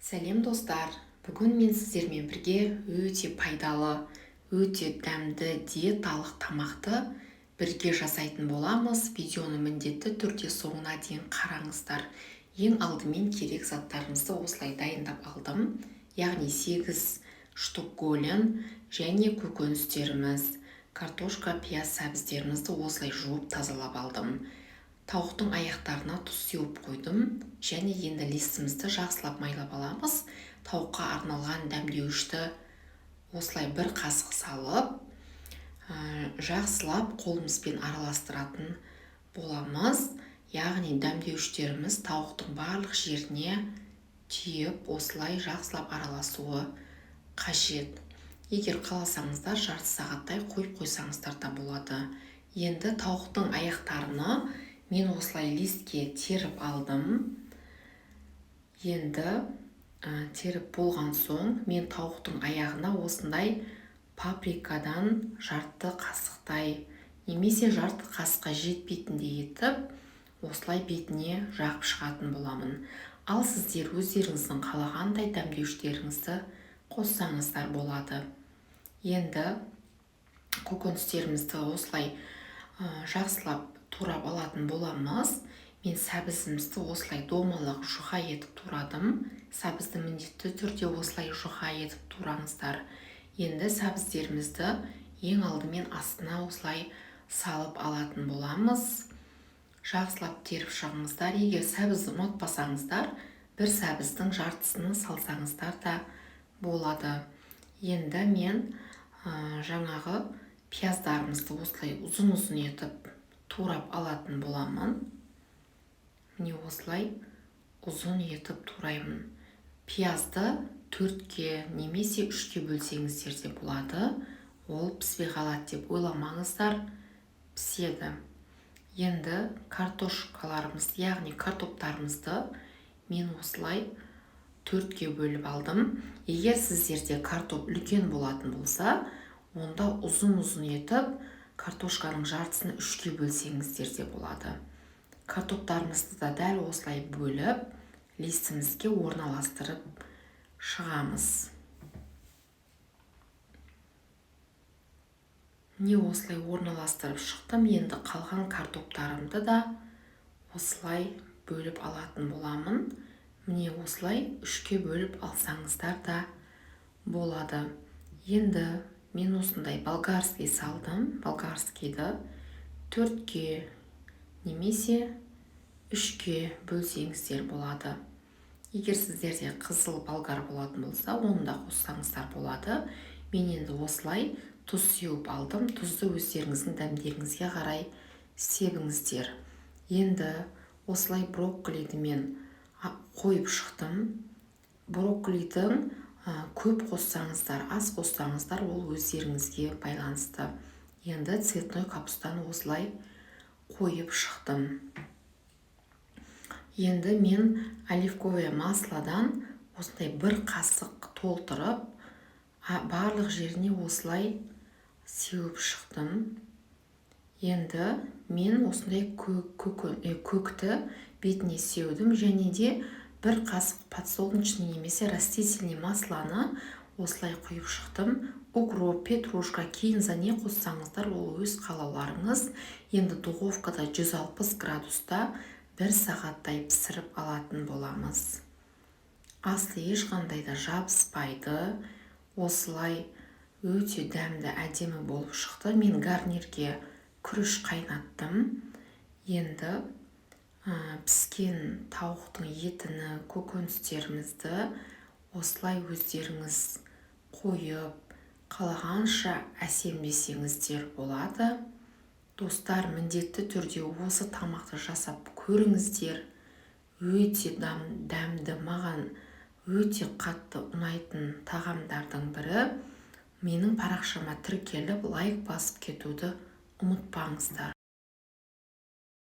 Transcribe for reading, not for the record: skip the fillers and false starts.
Сәлем, достар! Бүгін мен сіздермен бірге өте пайдалы, өте дәмді диеталық тамақты бірге жасайтын боламыз. Видеоны міндетті түрде соңына дейін қараңыздар. Ең алдымен керек заттарымызды осылай дайындап алдым, яғни 8 штук голень және көкөністеріміз, картошка, пияз, сәбіздерімізді осылай жуып, тазалап алдым. Тауықтың аяқтарына тұз сеуіп қойдым. Және енді листімізді жақсылап майлап аламыз. Тауыққа арналған дәмдеуішті осылай бір қасық салып, жақсылап қолымызбен араластыратын боламыз, яғни дәмдеуіштеріміз тауықтың барлық жеріне тиіп, осылай жақсылап араласуы қажет. Егер қаласаңыздар, жарты сағаттай қойып қойсаңыздар да болады. Енді тауықтың аяқтарына мен осылай листке теріп алдым. Енді теріп болған соң, мен тауықтың аяғына осындай паприкадан жарты қасықтай немесе жарты қасыққа жетпейтіндей етіп, осылай бетіне жағып шығатын боламын. Ал сіздер өздеріңіздің қалағандай дәмдеуіштеріңізді қоссаңыздар болады. Енді көкөністерімізді осылай жақсылап турап алатын боламыз. Мен сәбізімізді осылай домалақ, жұқа етіп турадым. Сәбізді міндетті түрде осылай жұқа етіп тураңыздар. Енді сәбіздерімізді ең алдымен астына осылай салып алатын боламыз. Жақсылап теріп шығыңыздар. Егер сәбізді ұнатпасаңыздар, бір сәбіздің жартысын салсаңыздар да болады. Енді мен жаңағы пияздарымызды осылай ұзын ұзын етіп турап алатын боламын. Міне, осылай ұзын етіп тураймын. Пиязды төртке немесе үшке бөлсеңіздер де болады. Ол піспей қалады деп ойламаңыздар, піседі. Енді картошкаларымызды, яғни картоптарымызды мен осылай төртке бөліп алдым. Егер сіздерде картоп үлкен болатын болса, онда ұзын ұзын етіп, картошканың жартысын үшке бөлсеңіздер де болады. Картоптарымызды да дәл осылай бөліп, листімізге орналастырып шығамыз. Міне, осылай орналастырып шықтым. Енді қалған картоптарымды да осылай бөліп алатын боламын. Міне, осылай үшке бөліп алсаңыздар да болады. Енді мен осындай болгарский салдым. Болгарскийді төртке немесе үшке бөлсеңіздер болады. Егер сіздерде қызыл болгар болатын болса, оны да қоссаңыздар болады. Мен енді осылай тұз сеуіп алдым. Тұзды өздеріңіздің дәмдеріңізге қарай себіңіздер. Енді осылай брокколиді мен қойып шықтым. Брокколидің көп қоссаңыздар, аз қоссаңыздар, ол өздеріңізге байланысты. Енді цветной капустаны осылай қойып шықтым. Енді мен оливковое маслодан осындай бір қасық толтырып, барлық жеріне осылай сеуіп шықтым. Енді мен осындай көкті бетіне сеудім және де бір қасық подсолнечный немесе растительный маслоны осылай құйып шықтым. Укроп, петрушка, кинза, не қоссаңыздар, ол өз қалауларыңыз. Енді духовкада 160 градуста бір сағаттай пісіріп алатын боламыз. Асты ешқандай да жабыспайды. Осылай өте дәмді, әдемі болып шықты. Мен гарнирге күріш қайнаттым. Енді піскен тауықтың етіні, көкөністерімізді осылай өздеріңіз қойып, қалағанша әсемдесеңіздер болады. Достар, міндетті түрде осы тамақты жасап көріңіздер. Өте дәмді, маған өте қатты ұнайтын тағамдардың бірі. Менің парақшама тіркеліп, лайк басып кетуді ұмытпаңыздар.